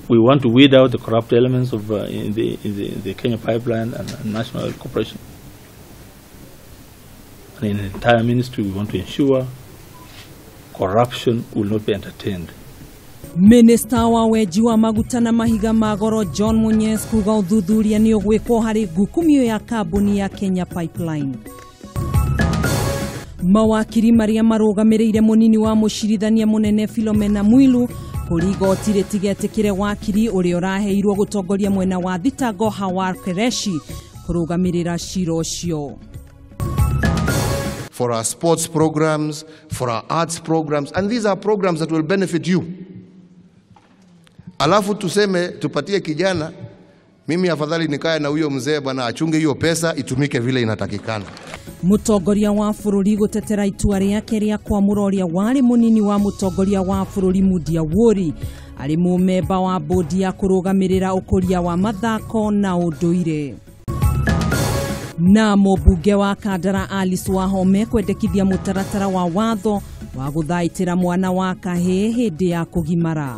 We want to weed out the corrupt elements of in the Kenya Pipeline and National Oil Corporation. And in the entire ministry, we want to ensure corruption will not be entertained. Minista wa wenji wa maguta na mahiga ma goro John Munyes kuga ũthuthuria nĩ ũgwĩkwo harĩ ngukumio ya kambuni ya Kenya Pipeline. Mawakiri marĩa marũgamĩrĩire mũnini wa mũcirithania mũnene Philomena Mwilu kũrĩ igoti rĩtigetĩkĩre wakiri ũrĩa ũraheirwo gũtongoria mwena wa thitango Hawar Qureshi kũrũgamĩrĩra cira ũcio. For our sports programs, for our arts programs, and these are programs that will benefit you. Alafu tuseme tupatie kijana, mimi afadhali nikae na huyo mzee bwana, achunge hiyo pesa itumike vile inatakikana. Mũtongoria wa bũrũri gũtetera itua rĩake rĩa kwamũra ũrĩa warĩ mũnini wa mũtongoria wa bũrũri Moody Awori arĩ mũmemba wa bodi ya kũrũgamĩrĩra ũkũria wa mathako na ũndũire. Na mũmbunge wa Kandara Alice Wahome kwendekithia mũtaratara wa watho wa gũthaitĩra mwana wa kahĩĩ hĩndĩ ya kũgimara.